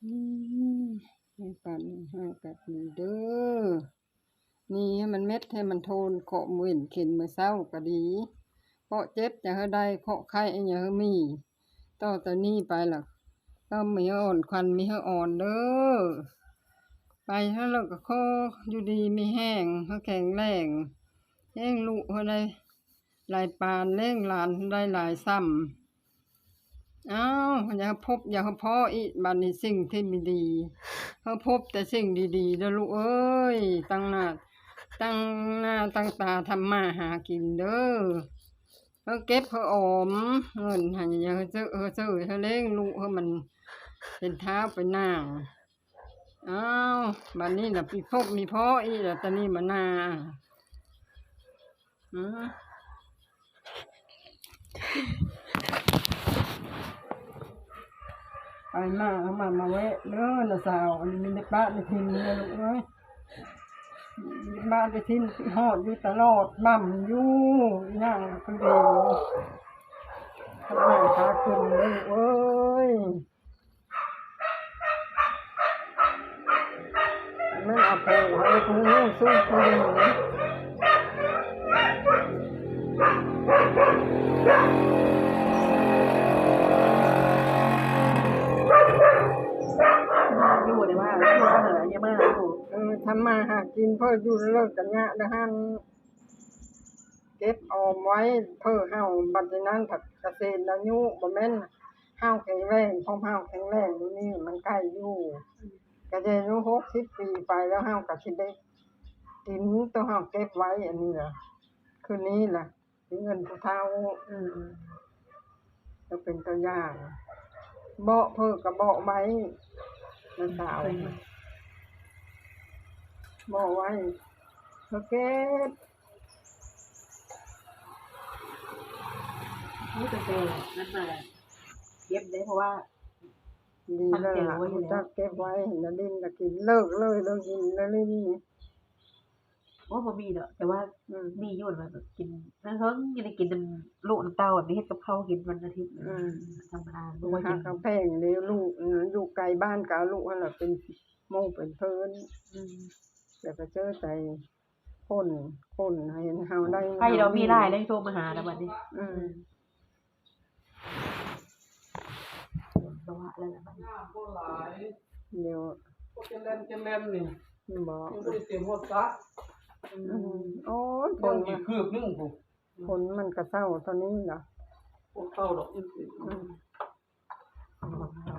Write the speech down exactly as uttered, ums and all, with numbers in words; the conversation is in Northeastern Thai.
อืม ให้ปานนี้ให้แบบนี้เด้อ นี่ให้มันเม็ดให้มันโทน เคาะมื้อเว้นเข็นมื้อเช้าก็ดี เคาะเจ็บอย่าให้ได้ เคาะไข้อย่าให้มี ต่อแต่นี้ไปล่ะ ก็มีให้อ่อนควันมีให้อ่อนเด้อ ไปเฮาแล้วก็ขออยู่ดีมีแฮง เฮาแข็งแรง เลี้ยงลูกเฮาได้หลายปาน เลี้ยงหลานเฮาได้หลายส่ำ อ้าว อย่าพบอย่าพออีก บัดนี้สิ่งที่บ่ดี เฮาพบแต่สิ่งดีๆ เด้อลูกเอ้ย ตั้งหน้า ตั้งหน้าตั้งตาทำมาหากินเด้อ เฮาเก็บเฮาออม เงินหั้นอย่าเฮาซื้อ เฮาซื้อ เฮาเลี้ยงลูกเฮามันเป็นท้าวเป็นนาง อ้าว บัดนี้น่ะมีพบมีพออีกแล้ว ตอนนี้มานา อืม ไปมาเอามา มาแวะเด้อน้าสาว อันนี้มีแต่ปะแต่ถิ่มเด้อลูกเอ้ย มีแต่ปะแต่ถิ่ม ฮอดอยู่ตลอด บ่ำอยู่ อีหยังก็ดี ทำมาหากินเด้อลูกเอ้ย มันเอาไปให้ผู้หญิงสู้ผู้หญิง อยู่ได้ว่า อยู่เท่าไหร่ยังไม่ได้อยู่ เออ ทำมาหากินเพื่ออยู่เลิกกันยะนะฮั่น เก็บออมไว้เพื่อเฮา บัดนี้นั้นผัดเกษตรอายุ บ่แม่นเฮาแข็งแรง พร้อมเฮาแข็งแรงอยู่นี่มันใกล้อยู่ ก็จะอายุหกสิบปีไปแล้ว เฮาก็สิได้กินตัวเฮาเก็บไว้อันนี้ล่ะ คืนนี้ล่ะ เงินผู้เฒ่า อืม ก็เป็นตัวอย่าง เบาะเพิ่นก็เบาะไว้ น้าสาว เบาะไว้ เพิ่นเก็บ นี่ก็เจอนั่นมาเก็บได้ เพราะว่า ดีแล้วล่ะ ตั้งใจไว้อยู่แล้ว รู้จักเก็บไว้ เห็นแล้วลิ้นก็กิน เลิกเลย เลิกกินแล้วลิ้นนี่ โอ้ บ่มีดอก แต่ว่า อืม มีอยู่ว่าแบบกิน เฮิงๆ ยังได้กินน้ำลูกน้ำเต้าแบบนี้ เฮ็ดกับข้าวกินวันอาทิตย์ อืม ธรรมดา บ่ว่า หา กิน กาแฟนี่ลูก อืม อยู่ไกลบ้านก็เอาลูกหั่นล่ะเป็นหมู่เป็นเพื่อน อืม แล้วก็เจอใจคน คนให้เฮาได้ ใครเรามีไลน์ได้โทรมาหาแล้วบัดนี้ อืม บ่ว่าแล้วล่ะบัดนี้ น้ำบ่หลาย เดี๋ยว พวกจะเล่นจะเล่นนี่ บ่ ยังบ่ได้เตรียมฮอดสระ อืม โอ้ย ฝน ยังอีกคืบหนึ่งพุ้น ฝนมันก็เซาเท่านี้เนาะ บ่เซาดอก อืม